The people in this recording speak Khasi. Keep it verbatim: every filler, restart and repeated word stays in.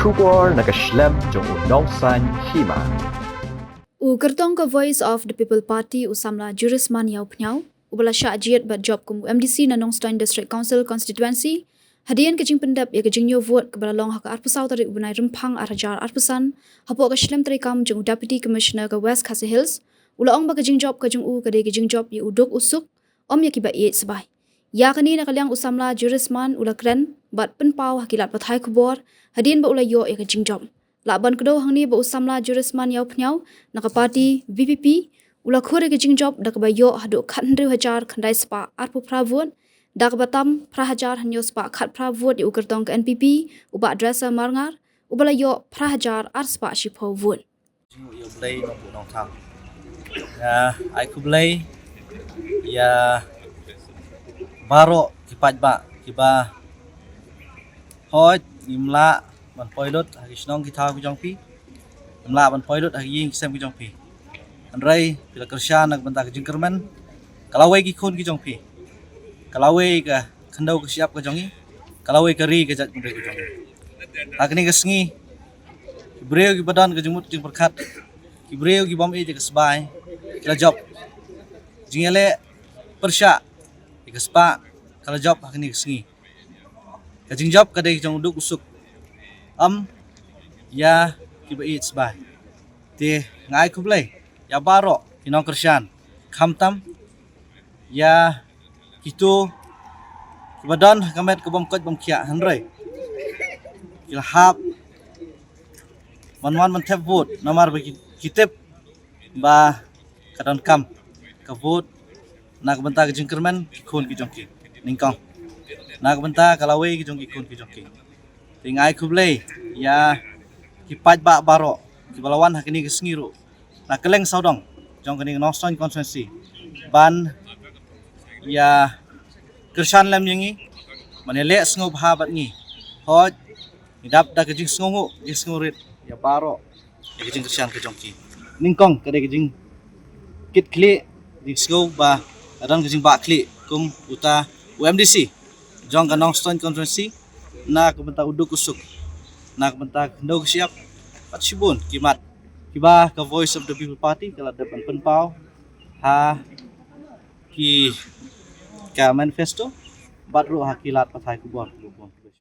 Khubor na ka shlem jong u Nongsaiñ Hima. U kyrtong ka Voice of the People Party, u samla Jurisman Ïawphniaw, uba la shah jied bad jop kum u M D C na Nongstoiñ District Council Constituency, hadien ka jingpyndep ïa ka jingñiew vote kaba la long ha ka arphew saw tarik u bnai Rymphang ar hajar arphew san, hapoh ka shlem treikam jong u Deputy Commissioner ka West Khasi Hills, u la ong ba ka jingjop ka jong u ka dei ka jingjop ïa u duk u suk, ym ïa kiba ïeit sbai. Ïa kane na ka liang u samla Jurisman u la kren bad pynpaw ha ki lad pathai khubor hadien ba u la ïoh ïa ka jingjop. Lah ban kdew hangne ba u samla Jurisman Ïawphniaw na ka party V P P u la khur ïa ka jingjop da kaba ïoh haduh khathynriew hajar khyndai spah arphew phra vote, da kaba tam phra hajar hynñiew spah khatphra vote ïa u kyrtong ka N P P, u Bah Dresser Marngar, uba la ïoh phra hajar ar spah shiphew vote. Jingïoh ïa U Blei Nongbuh Nongthaw. Ïa, ai khublei ïa baroh ki paidbah kiba hoi ngim lah ban poi lut ha ki shnong ki thaw ki jong phi. Ngim lah ban poi lut ha ki ïing ki sem ki jong phi. Hynrei phi la kyrshan na ka bynta ka jingkyrmen. Ka lawei ki khun ki jong phi. Ka lawei ka khyndew ka shyiap ka jong ngi. Ka lawei ka ri ka jaitbynriew ka jong ngi. Ha kane ka sngi, ki briew kiba don ka jingmut jingpyrkhat, ki briew ki bym ïeit ïa ka sbai, ki la jop. Jingïaleh pyrshah ïa ka spah ka la jop ha kane ka sngi. Ka jingjop ka dei jong u duk u suk, ym ïa kiba ïeit sbai. Te nga ai khublei ïa baroh ki nongkyrshan, khamtam ïa kito kiba don ha ka met ka bym koit bym khiah, hynrei ki la hap ban wan ban thep vote namar ba ki, ki tip ba ka donkam ka vote na ka bynta ka jingkyrmen ki khun ki jong ki, nyngkong, na ka bynta ka lawei ki jong ki khun ki jong ki. Te nga ai khublei ïa ki paidbah baroh kiba la wan ha kane ka sngi ruh na kylleng sawdong jong kane ka Nongstoiñ constituency ban ïa kyrshan lem ïa ngi, ban ïaleh sngewbha bad ngi. Hooid, ngi dap da ka jingsngewnguh jingsngewrit ïa baroh ïa ka jingkyrshan ka jong ki. Nyngkong ka dei ka jingkitkhlieh, jingsngew ba ka don ka jingbahkhlieh kum uta u M D C jong ka Nongstoiñ constituency, na ka bynta u duk u suk, na ka bynta ka khyndew ka shyiap, bad shibun ki mat kiba ka Voice of the People Party ka la dep ban pynpaw ha ki, ka manifesto bad ruh ha ki lad pathai khubor.